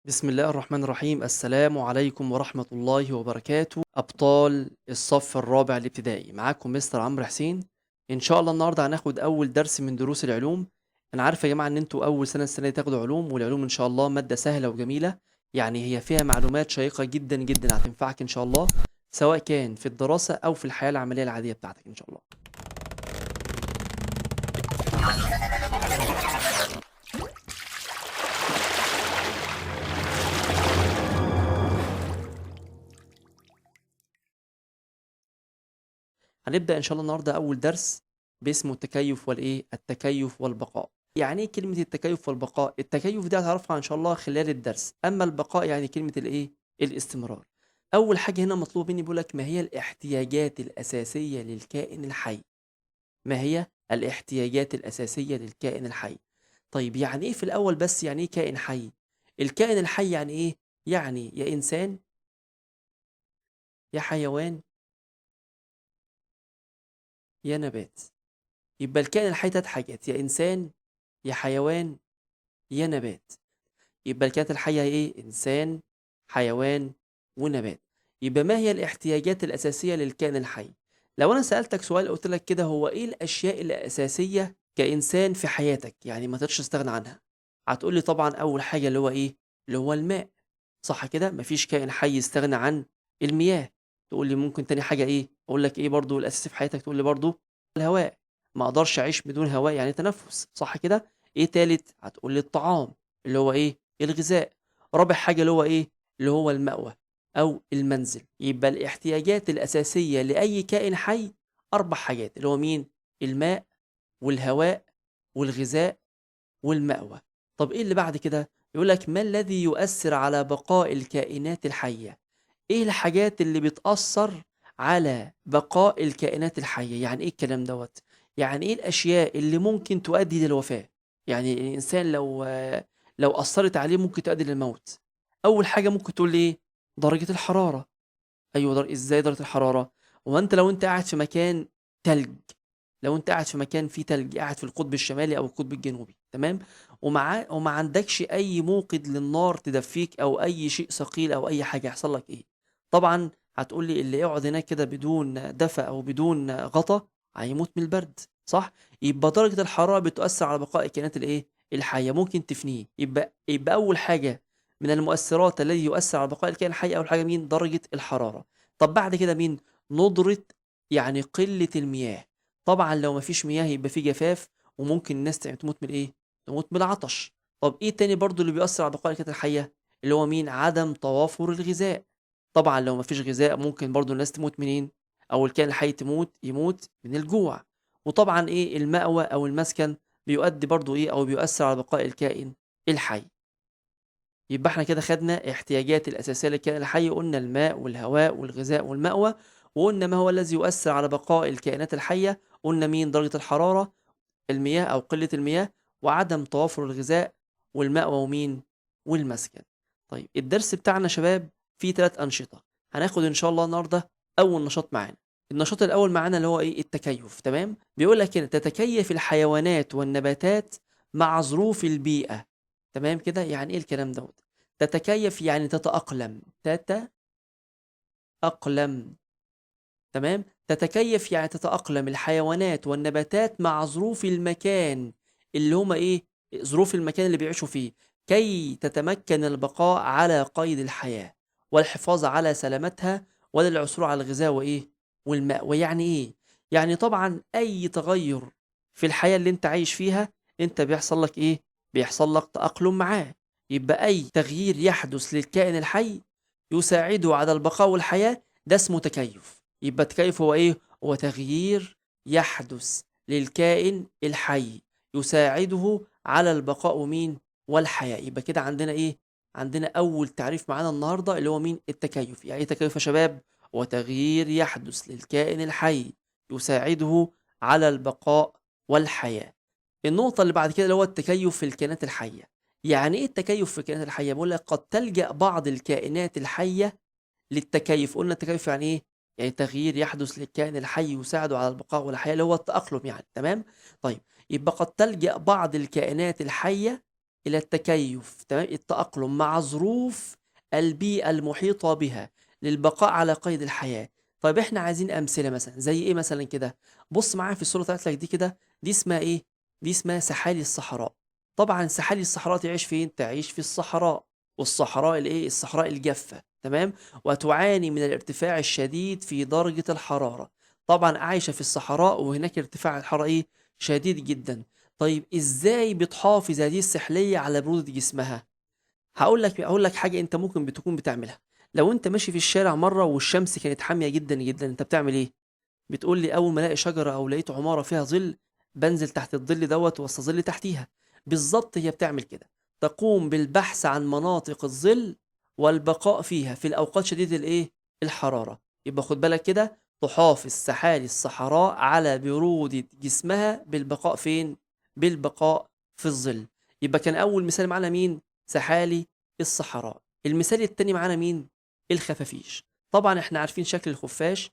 بسم الله الرحمن الرحيم. السلام عليكم ورحمة الله وبركاته. أبطال الصف الرابع الابتدائي، معاكم مستر عمرو حسين. إن شاء الله النهاردة هناخد أول درس من دروس العلوم. أنا عارف يا جماعة إن أنتوا أول سنة السنة دي تاخدوا علوم، والعلوم إن شاء الله مادة سهلة وجميلة، يعني هي فيها معلومات شيقة جدا جدا هتنفعك إن شاء الله، سواء كان في الدراسة أو في الحياة العملية العادية بتاعتك إن شاء الله. هنبدأ إن شاء الله النهاردة أول درس باسمه التكيف والإيه؟ التكيف والبقاء. يعني إيه كلمة التكيف والبقاء؟ التكيف دي هتعرفها إن شاء الله خلال الدرس، أما البقاء يعني كلمة الإيه؟ الاستمرار. أول حاجة هنا مطلوب مني بيقول لك ما هي الاحتياجات الأساسية للكائن الحي؟ ما هي الاحتياجات الأساسية للكائن الحي؟ طيب يعني إيه في الأول بس يعني إيه كائن حي؟ الكائن الحي يعني إيه؟ يعني يا إنسان يا حيوان يا نبات. يبقى الكائن الحي تلات حاجات، يا إنسان يا حيوان يا نبات. يبقى الكائنات الحية إيه؟ إنسان حيوان ونبات. يبقى ما هي الاحتياجات الأساسية للكائن الحي؟ لو أنا سألتك سؤال قلت لك كده، هو إيه الأشياء الأساسية كإنسان في حياتك يعني ما تقدرش تستغنى عنها؟ هتقول لي طبعا أول حاجة اللي هو إيه؟ اللي هو الماء، صح كده؟ مفيش كائن حي يستغنى عن المياه. تقول لي ممكن تاني حاجة إيه؟ أقول لك إيه برضو الأساسي في حياتك؟ تقول لي برضو الهواء، ما أقدرش أعيش بدون هواء يعني تنفس، صح كده؟ إيه تالت؟ هتقول لي الطعام اللي هو إيه؟ الغذاء. رابع حاجة اللي هو إيه؟ اللي هو المأوى أو المنزل. يبقى الاحتياجات الأساسية لأي كائن حي أربع حاجات، اللي هو مين؟ الماء والهواء والغذاء والمأوى. طب إيه اللي بعد كده؟ يقول لك ما الذي يؤثر على بقاء الكائنات الحية؟ إيه الحاجات اللي بتأثر على بقاء الكائنات الحية؟ يعني إيه الكلام دوت؟ يعني إيه الأشياء اللي ممكن تؤدي للوفاة؟ يعني الإنسان لو أثرت عليه ممكن تؤدي للموت. أول حاجة ممكن تقول لي إيه؟ درجة الحرارة. أيوة، إزاي درجة الحرارة؟ هو أنت لو أنت قاعد في مكان تلج، لو أنت قاعد في مكان فيه تلج، قاعد في القطب الشمالي أو القطب الجنوبي، تمام؟ وما عندكش أي موقد للنار تدفيك أو أي شيء ثقيل أو أي حاجة، يحصل لك إيه؟ طبعا هتقول لي اللي يقعد هناك كده بدون دفا أو بدون غطا هيموت من البرد، صح؟ يبقى درجة الحرارة بتؤثر على بقاء الكائنات الإيه؟ الحية، ممكن تفنيه. يبقى أول حاجة من المؤثرات الذي يؤثر على بقاء الكائن الحي، أول حاجة مين؟ درجة الحرارة. طب بعد كده مين؟ ندرة، يعني قلة المياه. طبعا لو مفيش مياه يبقى في جفاف، وممكن الناس تموت من إيه؟ تموت من العطش. طب إيه تاني برضو اللي بيؤثر على بقاء الكائنات الحية؟ اللي هو مين؟ عدم توافر الغذاء. طبعا لو مفيش غذاء ممكن برضو الناس تموت منين؟ أو الكائن الحي يموت من الجوع. وطبعا إيه؟ المأوى أو المسكن بيؤدي برضو إيه؟ أو بيؤثر على بقاء الكائن الحي. يبقى احنا كده خدنا احتياجات الأساسية للكائن الحي، قلنا الماء والهواء والغذاء والمأوى، وقلنا ما هو الذي يؤثر على بقاء الكائنات الحية، قلنا مين؟ درجة الحرارة، المياه أو قلة المياه، وعدم توافر الغذاء، والمأوى ومين؟ والمسكن. طيب الدرس بتاعنا شباب فيه 3 أنشطة، هناخد إن شاء الله النهاردة أول نشاط معانا. النشاط الأول معانا اللي هو إيه؟ التكيف، تمام؟ بيقول لك هنا تتكيف الحيوانات والنباتات مع ظروف البيئة، تمام كده؟ يعني إيه الكلام دوت؟ تتكيف يعني تتأقلم، تتأقلم، تمام؟ تتكيف يعني تتأقلم الحيوانات والنباتات مع ظروف المكان اللي هما إيه؟ ظروف المكان اللي بيعيشوا فيه، كي تتمكن البقاء على قيد الحياة والحفاظ على سلامتها وللعثور على الغذاء وإيه؟ والماء. ويعني إيه؟ يعني طبعا أي تغير في الحياة اللي أنت عايش فيها أنت بيحصل لك إيه؟ بيحصل لك تأقلم معاه. يبقى أي تغيير يحدث للكائن الحي يساعده على البقاء والحياة ده اسمه تكيف. يبقى التكيف هو إيه؟ هو تغيير يحدث للكائن الحي يساعده على البقاء ومين؟ والحياة. يبقى كده عندنا إيه؟ عندنا أول تعريف معانا النهاردة اللي هو مين؟ التكيف. يعني إيه تكيف يا شباب؟ هو تغيير يحدث للكائن الحي يساعده على البقاء والحياة. النقطة اللي بعد كده اللي هو التكيف في الكائنات الحية. يعني إيه التكيف في الكائنات الحية؟ بيقول لك قد تلجأ بعض الكائنات الحية للتكيف. قلنا التكيف يعني إيه؟ يعني تغيير يحدث للكائن الحي يساعده على البقاء والحياة اللي هو التأقلم يعني، تمام؟ طيب يبقى قد تلجأ بعض الكائنات الحية إلى التكيف، تمام، التأقلم مع ظروف البيئة المحيطة بها للبقاء على قيد الحياة. طيب احنا عايزين أمثلة مثلا زي إيه مثلا كده؟ بص معايا في الصورة بتاعت لك دي كده، دي اسمها إيه؟ دي اسمها سحالي الصحراء. طبعا سحالي الصحراء تعيش فين؟ تعيش في الصحراء، والصحراء الإيه؟ الصحراء الجافة، تمام، وتعاني من الارتفاع الشديد في درجة الحرارة. طبعا عايشة في الصحراء وهناك ارتفاع الحرارة إيه؟ شديد جدا. طيب إزاي بتحافظ هذه السحلية على برودة جسمها؟ هقول لك حاجة أنت ممكن بتكون بتعملها. لو أنت ماشي في الشارع مرة والشمس كانت حامية جدا جدا، أنت بتعمل إيه؟ بتقول لي أول ما ألاقي شجرة أو لقيت عمارة فيها ظل بنزل تحت الظل دوت واستظل تحتيها. بالظبط هي بتعمل كده، تقوم بالبحث عن مناطق الظل والبقاء فيها في الأوقات شديدة الإيه؟ الحرارة. يبقى خد بالك كده، تحافظ سحالي الصحراء على برودة جسمها بالبقاء فين؟ بالبقاء في الظل. يبقى كان أول مثال معانا مين؟ سحالي الصحراء. المثال التاني معانا مين؟ الخفافيش. طبعا احنا عارفين شكل الخفاش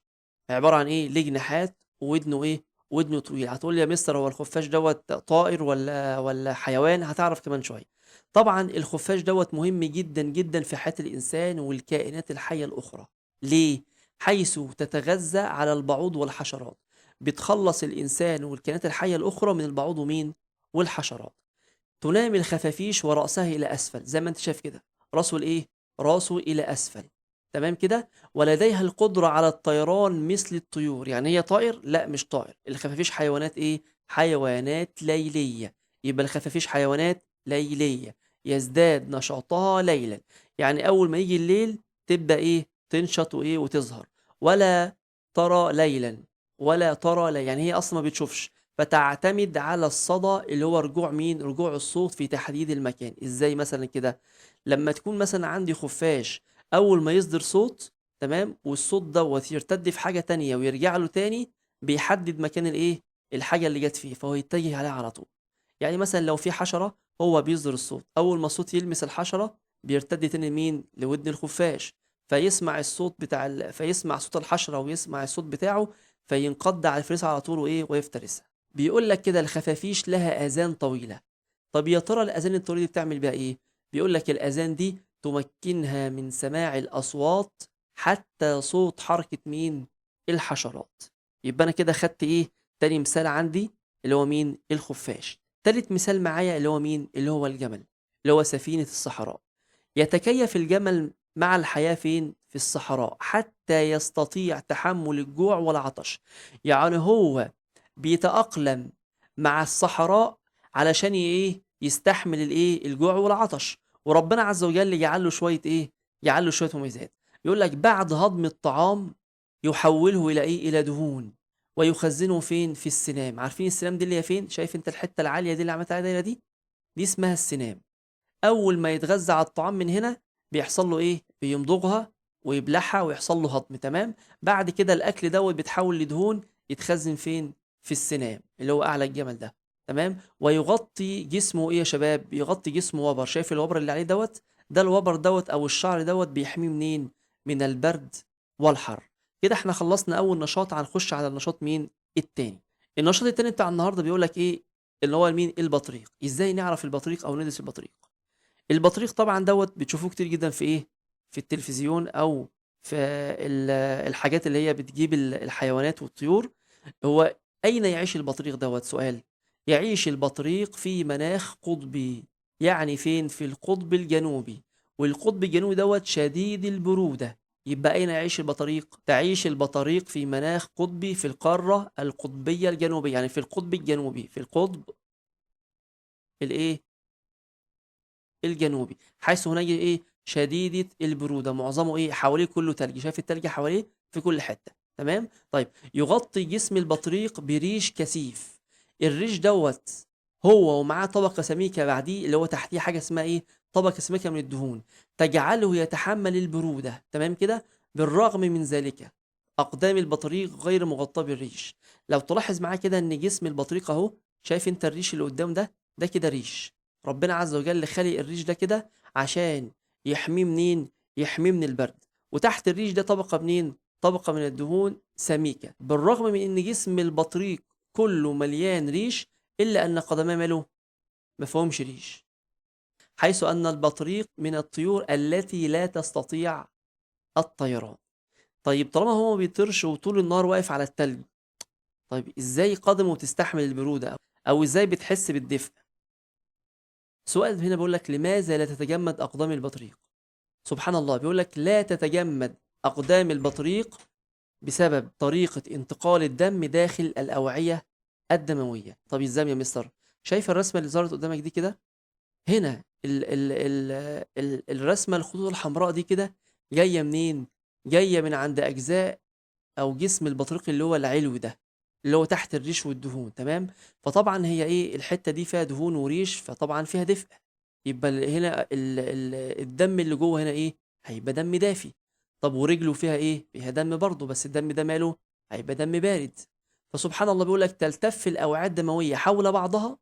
عبارة عن ايه؟ ليه جناحات وودنه ايه؟ ودنه طويل. هتقول لي يا مستر هو الخفاش دوت طائر ولا حيوان؟ هتعرف كمان شوية. طبعا الخفاش دوت مهم جدا جدا في حياة الإنسان والكائنات الحية الأخرى. ليه؟ حيث تتغذى على البعوض والحشرات، بتخلص الإنسان والكائنات الحية الأخرى من البعوض ومين؟ والحشرات. تنام الخفافيش ورأسها إلى أسفل، زي ما أنت شايف كده، رأسه الإيه؟ رأسه إلى أسفل، تمام كده. ولديها القدرة على الطيران مثل الطيور. يعني هي طائر؟ لا مش طائر. الخفافيش حيوانات إيه؟ حيوانات ليلية. يبقى الخفافيش حيوانات ليلية، يزداد نشاطها ليلا، يعني أول ما يجي الليل تبدأ إيه؟ تنشط وإيه؟ وتظهر. ولا ترى ليلا، ولا ترى ليلا، يعني هي أصلا ما بتشوفش، فتعتمد على الصدى اللي هو رجوع مين؟ رجوع الصوت في تحديد المكان. إزاي مثلا كده؟ لما تكون مثلا عندي خفاش أول ما يصدر صوت، تمام، والصوت دوت يرتد في حاجة تانية ويرجع له تاني، بيحدد مكان الإيه؟ الحاجة اللي جت فيه، فهو يتجه عليها على طول. يعني مثلا لو في حشرة هو بيصدر الصوت، أول ما الصوت يلمس الحشرة بيرتد تاني مين؟ لودن الخفاش، فيسمع الصوت بتاع فيسمع صوت الحشرة ويسمع الصوت بتاعه، فينقض على الفريسة على طول وإيه؟ ويفترسها. بيقول لك كده الخفافيش لها آذان طويلة. طب يا ترى الآذان الطويلة دي بتعمل بيها إيه؟ بيقول لك الآذان دي تمكنها من سماع الأصوات حتى صوت حركة مين؟ الحشرات. يبقى أنا كده خدت إيه؟ تاني مثال عندي اللي هو مين؟ الخفاش. تالت مثال معايا اللي هو مين؟ اللي هو الجمل، اللي هو سفينة الصحراء. يتكيف الجمل مع الحياة فين؟ في الصحراء، حتى يستطيع تحمل الجوع والعطش. يعني هو بيتأقلم مع الصحراء علشان ايه؟ يستحمل الايه؟ الجوع والعطش. وربنا عز وجل جعل له شوية ايه؟ جعل له شوية مميزات. يقول لك بعد هضم الطعام يحوله الى ايه؟ الى دهون، ويخزنه فين؟ في السنام. عارفين السنام دي اللي هي فين؟ شايف انت الحتة العالية دي اللي عملتها عليها دايرة دي؟ دي اسمها السنام. اول ما يتغذى على الطعام من هنا بيحصل له ايه؟ بيمضغها ويبلعها ويحصل له هضم، تمام. بعد كده الاكل دوت بيتحول لدهون، يتخزن فين؟ في السنام اللي هو اعلى الجمل ده، تمام. ويغطي جسمه ايه يا شباب؟ يغطي جسمه وبر. شايف الوبر اللي عليه دوت؟ ده الوبر دوت او الشعر دوت بيحميه منين؟ من البرد والحر. كده احنا خلصنا اول نشاط، هنخش على النشاط مين؟ التاني. النشاط التاني بتاع النهارده بيقول لك ايه؟ اللي هو مين؟ البطريق. ازاي نعرف البطريق او ندرس البطريق؟ البطريق طبعا دوت بتشوفوه كتير جدا في ايه؟ في التلفزيون او في الحاجات اللي هي بتجيب الحيوانات والطيور. هو اين يعيش البطريق دوت؟ سؤال. يعيش البطريق في مناخ قطبي، يعني فين؟ في القطب الجنوبي، والقطب الجنوبي دوت شديد البرودة. يبقى أين يعيش البطريق؟ تعيش البطريق في مناخ قطبي في القارة القطبية الجنوبية، يعني في القطب الجنوبي، في القطب الايه؟ الجنوبي، حيث هناك ايه؟ شديدة البرودة، معظمه ايه؟ حواليه كله تلج. شايف التلج حواليه في كل حتة، تمام؟ طيب يغطي جسم البطريق بريش كثيف. الريش دوت هو ومعاه طبقة سميكة بعديه اللي هو تحتيه حاجة اسمها ايه؟ طبقة سميكة من الدهون تجعله يتحمل البرودة، تمام كده؟ بالرغم من ذلك أقدام البطريق غير مغطاة بالريش. لو تلاحظ معاه كده إن جسم البطريق أهو، شايف أنت الريش اللي قدام ده؟ ده كده ريش. ربنا عز وجل خلق الريش ده كده عشان يحميه منين؟ يحميه من البرد. وتحت الريش ده طبقة منين؟ طبقة من الدهون سميكة. بالرغم من إن جسم البطريق كله مليان ريش إلا أن قدماه ماله؟ ما فيهمش ريش. حيث أن البطريق من الطيور التي لا تستطيع الطيران. طيب طالما هو ما بيطيرش وطول النهار واقف على التلج، طيب إزاي قدمه بتستحمل البرودة أو إزاي بتحس بالدفء؟ سؤال هنا بيقول لك لماذا لا تتجمد أقدام البطريق؟ سبحان الله، بيقول لك لا تتجمد أقدام البطريق بسبب طريقة انتقال الدم داخل الأوعية الدموية. طب إزاي يا مستر؟ شايف الرسمة اللي ظهرت قدامك دي كده؟ هنا ال ال ال ال الرسمة الخطوط الحمراء دي كده جاية منين؟ جاية من عند أجزاء أو جسم البطريق اللي هو العلوي ده، اللي هو تحت الريش والدهون، تمام؟ فطبعا هي إيه؟ الحتة دي فيها دهون وريش، فطبعا فيها دفء. يبقى هنا الدم اللي جوه هنا إيه؟ هيبقى دم دافي. طب ورجله فيها إيه؟ فيها دم برضه، بس الدم ده ماله؟ هيبقى دم بارد. فسبحان الله بيقول لك تلتف الأوعية الدموية حول بعضها،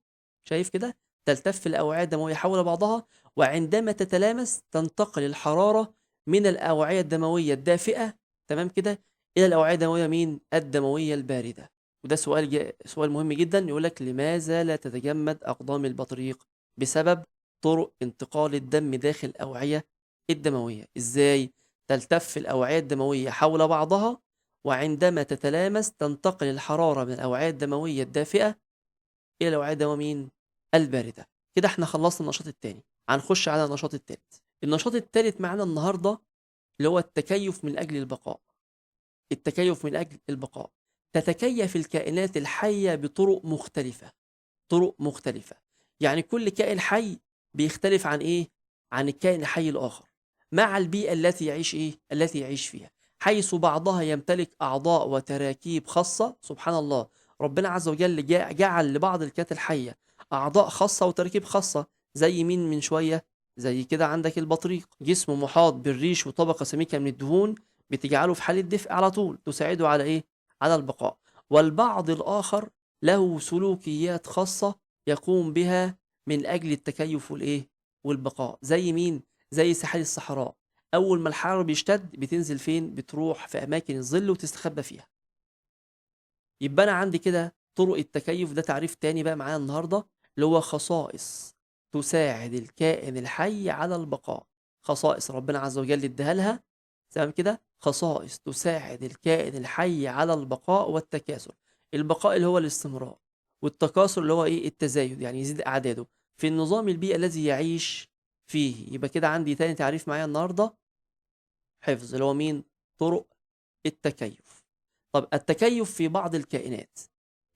شايف كده؟ تلتف الأوعية الدموية حول بعضها، وعندما تتلامس تنتقل الحرارة من الأوعية الدموية الدافئة، تمام كده، إلى الأوعية الدموية مين؟ الدموية الباردة. وده سؤال مهم جدا، يقول لك لماذا لا تتجمد أقدام البطريق؟ بسبب طرق انتقال الدم داخل الأوعية الدموية. إزاي؟ تلتف الأوعية الدموية حول بعضها، وعندما تتلامس تنتقل الحرارة من الأوعية الدموية الدافئة إلى الأوعية الدموية مين؟ الباردة. كده احنا خلصنا النشاط الثاني، هنخش على النشاط الثالث. النشاط الثالث معانا النهارده اللي هو التكيف من أجل البقاء. التكيف من أجل البقاء. تتكيف الكائنات الحية بطرق مختلفة، طرق مختلفة. يعني كل كائن حي بيختلف عن إيه؟ عن الكائن الحي الآخر مع البيئة التي يعيش إيه؟ التي يعيش فيها، حيث بعضها يمتلك أعضاء وتراكيب خاصة. سبحان الله، ربنا عز وجل جعل لبعض الكائنات الحية أعضاء خاصة وتراكيب خاصة. زي مين من شوية؟ زي كده عندك البطريق، جسمه محاط بالريش وطبقة سميكة من الدهون بتجعله في حالة دفء على طول، تساعده على إيه؟ على البقاء. والبعض الآخر له سلوكيات خاصة يقوم بها من أجل التكيف والإيه؟ والبقاء. زي مين؟ زي سحالي الصحراء، أول ما الحر بيشتد بتنزل فين؟ بتروح في أماكن الظل وتستخبى فيها. يبقى أنا عندي كده طرق التكيف، ده تعريف تاني بقى معانا النهارده اللي هو خصائص تساعد الكائن الحي على البقاء. خصائص ربنا عز وجل اداها لها، تمام كده؟ خصائص تساعد الكائن الحي على البقاء والتكاثر. البقاء اللي هو الاستمرار، والتكاثر اللي هو ايه؟ التزايد، يعني يزيد اعداده في النظام البيئي الذي يعيش فيه. يبقى كده عندي تاني تعريف معايا النهارده حفظ، اللي هو مين؟ طرق التكيف. طب التكيف في بعض الكائنات،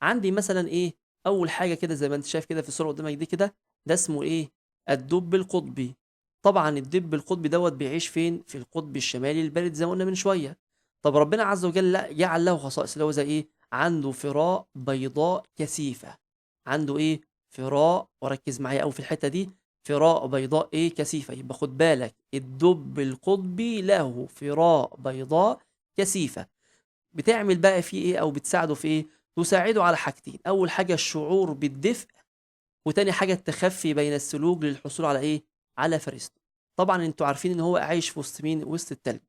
عندي مثلا ايه؟ اول حاجه كده زي ما انت شايف كده في الصوره قدامك دي كده، ده اسمه ايه؟ الدب القطبي. طبعا الدب القطبي دوت بيعيش فين؟ في القطب الشمالي البارد زي ما قلنا من شويه. طب ربنا عز وجل جعل له خصائص اللي هو زي ايه؟ عنده فراء بيضاء كثيفه. عنده ايه؟ فراء، وركز معايا قوي في الحته دي، فراء بيضاء ايه؟ كثيفه. يبقى خد بالك الدب القطبي له فراء بيضاء كثيفه. بتعمل بقى فيه ايه او بتساعده في ايه؟ تساعده على حاجتين، اول حاجه الشعور بالدفء، وتاني حاجه التخفي بين الثلوج للحصول على ايه؟ على فريسته. طبعا انتوا عارفين ان هو عايش في وسط مين؟ وسط التلج،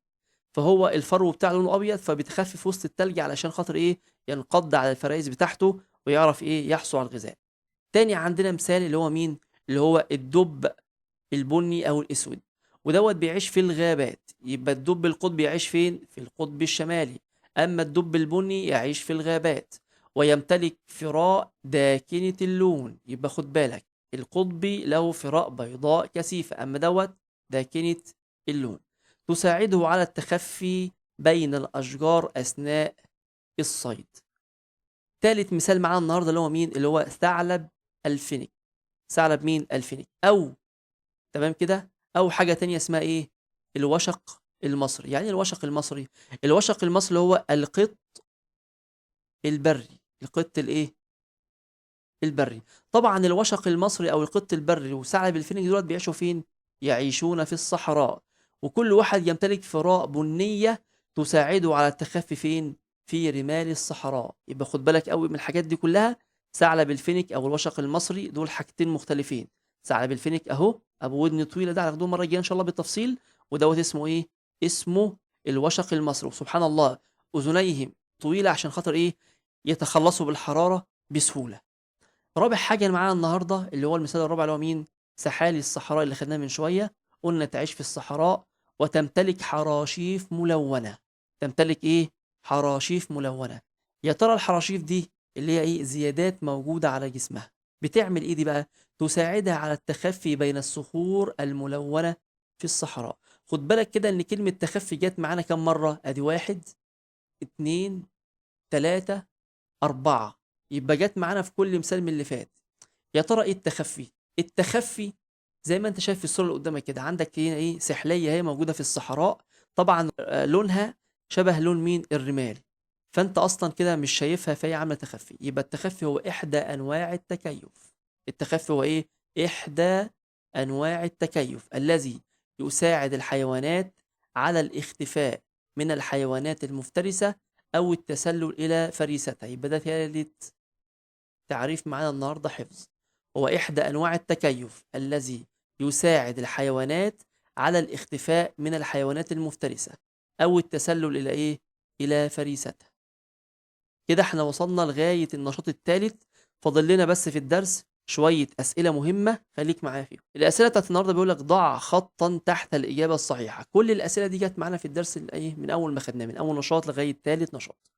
فهو الفرو بتاعه لونه ابيض، فبيتخفي في وسط التلج علشان خاطر ايه؟ ينقض على الفرائس بتاعته ويعرف ايه؟ يحصل على الغذاء. تاني عندنا مثال اللي هو مين؟ اللي هو الدب البني او الاسود، ودوت بيعيش في الغابات. يبقى الدب القطبي يعيش فين؟ في القطب الشمالي. اما الدب البني يعيش في الغابات ويمتلك فراء داكنة اللون. يبقى خد بالك القطبي له فراء بيضاء كثيفة، أما دوت داكنة اللون. تساعده على التخفي بين الأشجار أثناء الصيد. ثالث مثال معانا النهارده اللي هو مين؟ اللي هو ثعلب الفينيك. ثعلب مين؟ الفينيك، أو تمام كده، أو حاجة تانية اسمها إيه؟ الوشق المصري. يعني الوشق المصري؟ الوشق المصري هو القط البري، القط الايه؟ البري. طبعا الوشق المصري او القط البري وثعلب الفينيك دولت بيعيشوا فين؟ يعيشون في الصحراء، وكل واحد يمتلك فراء بنية تساعده على التخفي فين؟ في رمال الصحراء. يبقى خد بالك قوي من الحاجات دي كلها. ثعلب الفينيك او الوشق المصري دول حاجتين مختلفين. ثعلب الفينيك اهو ابو ودن طويله ده هناخده المره الجايه ان شاء الله بالتفصيل، ودوت اسمه ايه؟ اسمه الوشق المصري. وسبحان الله اذنيهم طويله عشان خاطر ايه؟ يتخلصوا بالحراره بسهوله. رابع حاجه معانا النهارده اللي هو المثال الرابع اللي هو مين؟ سحالي الصحراء اللي خدناه من شوية، قلنا تعيش في الصحراء وتمتلك حراشيف ملونة. تمتلك ايه؟ حراشيف ملونة. يا ترى الحراشيف دي اللي هي ايه؟ زيادات موجودة على جسمها، بتعمل ايه دي بقى؟ تساعدها على التخفي بين الصخور الملونة في الصحراء. خد بالك كده ان كلمة تخفي جت معانا كم مرة؟ ادي 1 2 3 4، يبقى جت معانا في كل مثال من اللي فات. يا ترى ايه التخفي؟ التخفي زي ما انت شايف في الصورة اللي قدامك كده، عندك هنا ايه؟ سحلية هي موجودة في الصحراء، طبعا لونها شبه لون مين؟ الرمال، فانت اصلا كده مش شايفها فهي عامله تخفي. يبقى التخفي هو احدى انواع التكيف. التخفي هو ايه؟ احدى انواع التكيف الذي يساعد الحيوانات على الاختفاء من الحيوانات المفترسة او التسلل الى فريستها. يبقى ده ثالث تعريف معانا النهارده حفظ، هو احدى انواع التكيف الذي يساعد الحيوانات على الاختفاء من الحيوانات المفترسة او التسلل الى ايه؟ الى فريستها. كده احنا وصلنا لغاية النشاط الثالث، فاضل لنا بس في الدرس شوية أسئلة مهمة، خليك معايا فيهم. الأسئلة بتاعت النهارده بيقول لك ضع خطا تحت الإجابة الصحيحة. كل الأسئلة دي جت معانا في الدرس الايه من أول ما خدناه، من أول نشاط لغاية ثالث نشاط.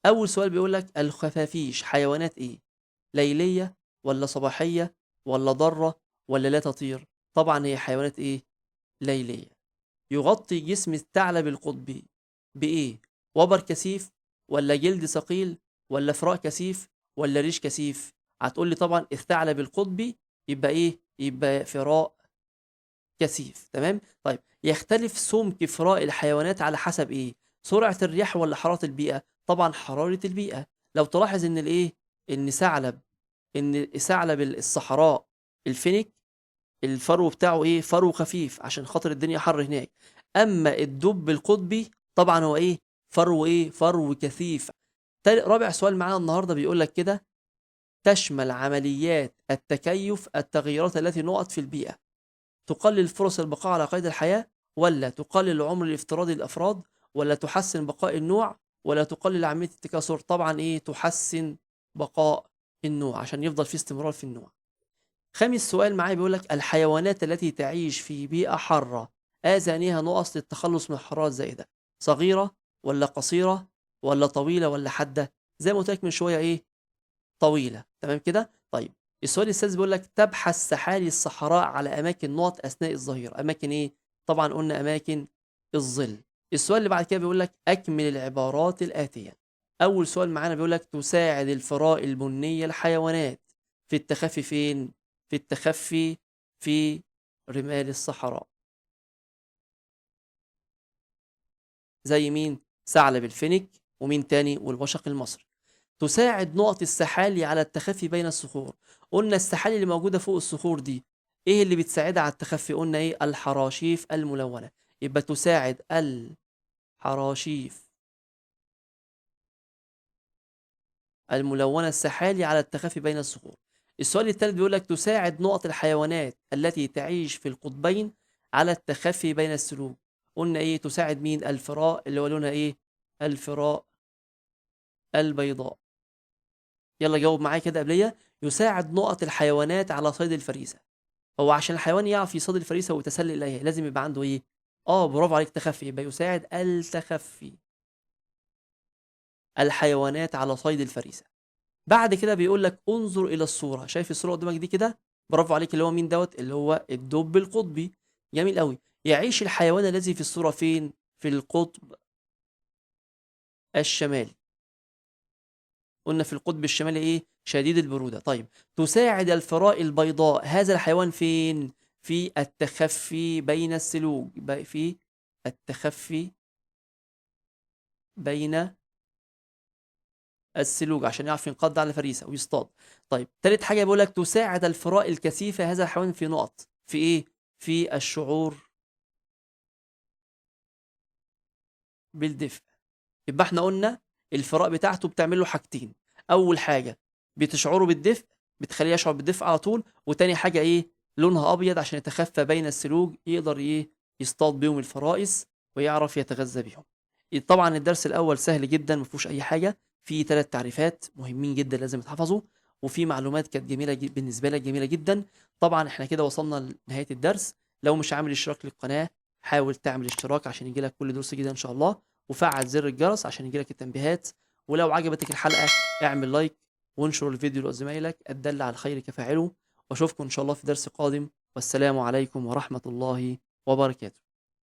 أول سؤال بيقول لك الخفافيش حيوانات إيه؟ ليلية ولا صباحية ولا ضارة ولا لا تطير؟ طبعا هي حيوانات إيه؟ ليلية. يغطي جسم الثعلب القطبي بإيه؟ وبر كثيف ولا جلد ثقيل ولا فراء كثيف ولا ريش كثيف؟ هتقول لي طبعا الثعلب القطبي يبقى ايه؟ يبقى فراء كثيف. تمام؟ طيب يختلف سمك فراء الحيوانات على حسب ايه؟ سرعة الرياح ولا حرارة البيئة؟ طبعا حرارة البيئة. لو تلاحظ ان الايه؟ ان ثعلب الصحراء الفينيك الفرو بتاعه ايه؟ فرو خفيف عشان خاطر الدنيا حر هناك. اما الدب القطبي طبعا هو ايه؟ فرو ايه؟ فرو كثيف. رابع سؤال معانا النهارده بيقول لك كده تشمل عمليات التكيف التغيرات التي نقط في البيئة، تقلل فرص البقاء على قيد الحياة ولا تقلل العمر الافتراضي للأفراد ولا تحسن بقاء النوع ولا تقلل عملية التكاثر؟ طبعا ايه؟ تحسن بقاء النوع عشان يفضل في استمرار في النوع. خامس سؤال معايا بيقول لك الحيوانات التي تعيش في بيئة حارة آذانها نقص للتخلص من الحرارة الزائدة، صغيرة ولا قصيرة ولا طويلة ولا حادة؟ زي ما قلت لك من شوية ايه؟ طويلة. تمام كده؟ طيب السؤال السادس بيقول لك تبحث سحالي الصحراء على أماكن نقط أثناء الظهيرة، أماكن ايه؟ طبعا قلنا أماكن الظل. السؤال اللي بعد كده بيقول لك أكمل العبارات الآتية. أول سؤال معانا بيقول لك تساعد الفراء البنية الحيوانات في التخفي فين؟ في التخفي في رمال الصحراء. زي مين؟ ثعلب الفينيك ومين تاني؟ والوشق المصري. تساعد نقط السحالي على التخفي بين الصخور. قلنا السحالي اللي موجودة فوق الصخور دي ايه اللي بتساعدها على التخفي؟ قلنا ايه؟ الحراشيف الملونة. يبقى تساعد الحراشيف الملونة السحالي على التخفي بين الصخور. السؤال الثالث بيقول لك تساعد نقط الحيوانات التي تعيش في القطبين على التخفي بين الثلوج. قلنا ايه؟ تساعد مين؟ الفراء اللي هو لونها ايه؟ الفراء البيضاء. يلا جاوب معايا كده قبليه. يساعد نقط الحيوانات على صيد الفريسة. هو عشان الحيوان يعرف يصيد الفريسة ويتسلل إليها لازم يبقى عنده ايه؟ برافو عليك، تخفي. يبقى يساعد التخفي الحيوانات على صيد الفريسة. بعد كده بيقول لك انظر إلى الصورة. شايف الصورة قدامك دي كده؟ برافو عليك، اللي هو مين دوت؟ اللي هو الدب القطبي. جميل قوي. يعيش الحيوان الذي في الصورة فين؟ في القطب الشمالي. قلنا في القطب الشمالي ايه؟ شديد البرودة. طيب تساعد الفراء البيضاء هذا الحيوان فين؟ في التخفي بين الثلوج. في التخفي بين الثلوج عشان يعرف ينقض على فريسة ويصطاد. طيب تالت حاجة بيقول لك تساعد الفراء الكثيفة هذا الحيوان في نقط، في ايه؟ في الشعور بالدفء. يبقى احنا قلنا الفراء بتاعته بتعمل له حاجتين، اول حاجة بتشعره بالدفء، بتخليه يشعر بالدفء على طول، وتاني حاجة ايه؟ لونها ابيض عشان يتخفى بين الثلوج، يقدر ايه؟ يصطاد بيهم الفرائس ويعرف يتغذى بيهم. طبعا الدرس الاول سهل جدا ما فيهوش اي حاجة، في 3 تعريفات مهمين جدا لازم يتحفظوا، وفي معلومات كانت جميلة بالنسبة لك جميلة جدا. طبعا احنا كده وصلنا لنهاية الدرس. لو مش عامل اشتراك للقناة حاول تعمل اشتراك عشان يجيلك كل دروس جديدة ان شاء الله، وفعل زر الجرس عشان يجيلك التنبيهات. ولو عجبتك الحلقة اعمل لايك وانشر الفيديو لزمايلك، الدل على الخير كفاعله. واشوفكم ان شاء الله في درس قادم، والسلام عليكم ورحمة الله وبركاته.